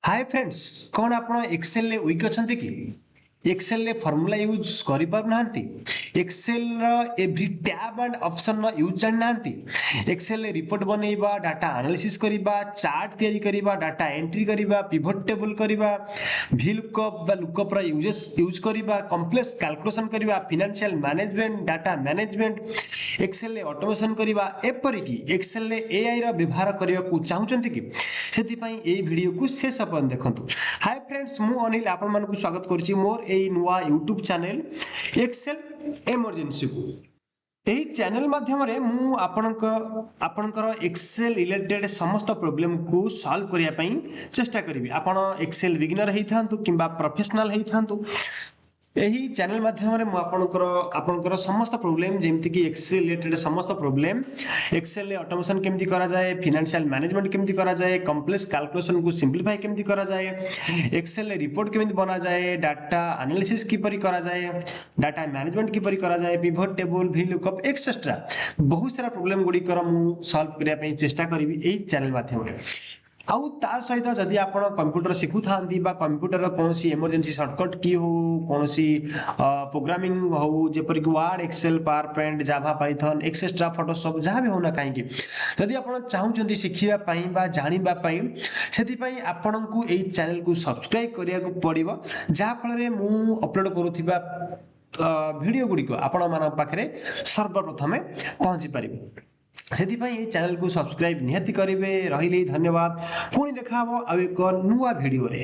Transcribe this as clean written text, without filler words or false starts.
ହାଏ friends, କ'ଣ ଆପଣ ଏକ୍ସେଲରେ weak ଅଛନ୍ତି କି? ଏକ୍ସେଲରେ ଫର୍ମୁଲା ୟୁଜ୍ କରିପାରୁନାହାନ୍ତି? ଏକ୍ସେଲର ଏଭ୍ରି ଟ୍ୟାବ୍ ଆଣ୍ଡ ଅପସନ୍ର ୟୁଜ୍ ଜାଣିନାହାନ୍ତି? ଏକ୍ସେଲରେ ରିପୋର୍ଟ ବନେଇବା, ଡାଟା ଆନାଲିସିସ୍ କରିବା, ଚାର୍ଟ ତିଆରି କରିବା, ଡାଟା ଏଣ୍ଟ୍ରି କରିବା, ପିଭଟ୍ ଟେବୁଲ୍ କରିବା, ଭି ଲୁକଅପ୍ ବା ଲୁକଅପ୍ର ୟୁଜ୍ କରିବା, କମ୍ପ୍ଲେକ୍ସ କାଲକୁଲେସନ୍ କରିବା, ଫିନାନ୍ସିଆଲ ମ୍ୟାନେଜମେଣ୍ଟ, ଡାଟା ମ୍ୟାନେଜମେଣ୍ଟ, ଏକ୍ସେଲରେ ଅଟୋମେସନ୍ କରିବା, ଏପରିକି ଏକ୍ସେଲରେ ଏଆଇର ବ୍ୟବହାର କରିବାକୁ ଚାହୁଁଛନ୍ତି କି? ସେଥିପାଇଁ ଏଇ ଭିଡ଼ିଓକୁ ଶେଷ ପର୍ଯ୍ୟନ୍ତ ଦେଖନ୍ତୁ। ହାଏ ଫ୍ରେଣ୍ଡସ୍, ମୁଁ ଅନିଲ ଆପଣମାନଙ୍କୁ ସ୍ୱାଗତ କରୁଛି ମୋର ଏଇ ନୂଆ ୟୁଟ୍ୟୁବ୍ ଚ୍ୟାନେଲ୍ ଏକ୍ସେଲ ଏମର୍ଜେନ୍ସିକୁ। ଏହି ଚ୍ୟାନେଲ ମାଧ୍ୟମରେ ମୁଁ ଆପଣଙ୍କର ଏକ୍ସେଲ ରିଲେଟେଡ୍ ସମସ୍ତ ପ୍ରୋବ୍ଲେମକୁ ସଲ୍ଭ କରିବା ପାଇଁ ଚେଷ୍ଟା କରିବି। ଆପଣ ଏକ୍ସେଲ ବିଗିନର ହେଇଥାନ୍ତୁ କିମ୍ବା ପ୍ରଫେସନାଲ ହେଇଥାନ୍ତୁ, ଏହି ଚ୍ୟାନେଲ ମାଧ୍ୟମରେ ମୁଁ ଆପଣଙ୍କର ସମସ୍ତ ପ୍ରୋବ୍ଲେମ, ଯେମିତିକି ଏକ୍ସେଲ ରିଲେଟେଡ୍ ସମସ୍ତ ପ୍ରୋବ୍ଲେମ, ଏକ୍ସେଲରେ ଅଟୋମେସନ କେମିତି କରାଯାଏ, ଫିନାନ୍ସିଆଲ ମ୍ୟାନେଜମେଣ୍ଟ କେମିତି କରାଯାଏ, କମ୍ପ୍ଲେକ୍ସ କାଲକୁଲେସନକୁ ସିମ୍ପ୍ଲିଫାଇ କେମିତି କରାଯାଏ, ଏକ୍ସେଲରେ ରିପୋର୍ଟ କେମିତି ବନାଯାଏ, ଡାଟା ଆନାଲିସିସ୍ କିପରି କରାଯାଏ, ଡାଟା ମ୍ୟାନେଜମେଣ୍ଟ କିପରି କରାଯାଏ, ପିଭଟ ଟେବୁଲ, ଭି ଲୁକଅପ୍, ଏକ୍ସେଟ୍ରା ବହୁତ ସାରା ପ୍ରୋବ୍ଲେମ ଗୁଡ଼ିକର ମୁଁ ସଲ୍ଭ କରିବା ପାଇଁ ଚେଷ୍ଟା କରିବି ଏହି ଚ୍ୟାନେଲ ମାଧ୍ୟମରେ। ଆଉ ତା ସହିତ ଯଦି ଆପଣ କମ୍ପ୍ୟୁଟର ଶିଖୁଥାନ୍ତି ବା କମ୍ପ୍ୟୁଟରର କୌଣସି ଏମର୍ଜେନ୍ସି ସର୍ଟକଟ୍ କି ହଉ, କୌଣସି ପ୍ରୋଗ୍ରାମିଂ ହଉ, ଯେପରିକି ward, Excel, power point, Java, Python, etcetera, Photoshop, ଯାହା ବି ହଉନା କାହିଁକି, ଯଦି ଆପଣ ଚାହୁଁଛନ୍ତି ଶିଖିବା ପାଇଁ ବା ଜାଣିବା ପାଇଁ, ସେଥିପାଇଁ ଆପଣଙ୍କୁ ଏଇ ଚ୍ୟାନେଲକୁ ସବସ୍କ୍ରାଇବ୍ କରିବାକୁ ପଡ଼ିବ, ଯାହାଫଳରେ ମୁଁ ଅପଲୋଡ଼ କରୁଥିବା ଭିଡ଼ିଓ ଗୁଡ଼ିକ ଆପଣମାନଙ୍କ ପାଖରେ ସର୍ବପ୍ରଥମେ ପହଞ୍ଚି ପାରିବ। ସେଥିପାଇଁ ଏଇ ଚ୍ୟାନେଲକୁ ସବସ୍କ୍ରାଇବ୍ ନିହାତି କରିବେ। ରହିଲି, ଧନ୍ୟବାଦ। ପୁଣି ଦେଖା ହେବ ଆଉ ଏକ ନୂଆ ଭିଡ଼ିଓରେ।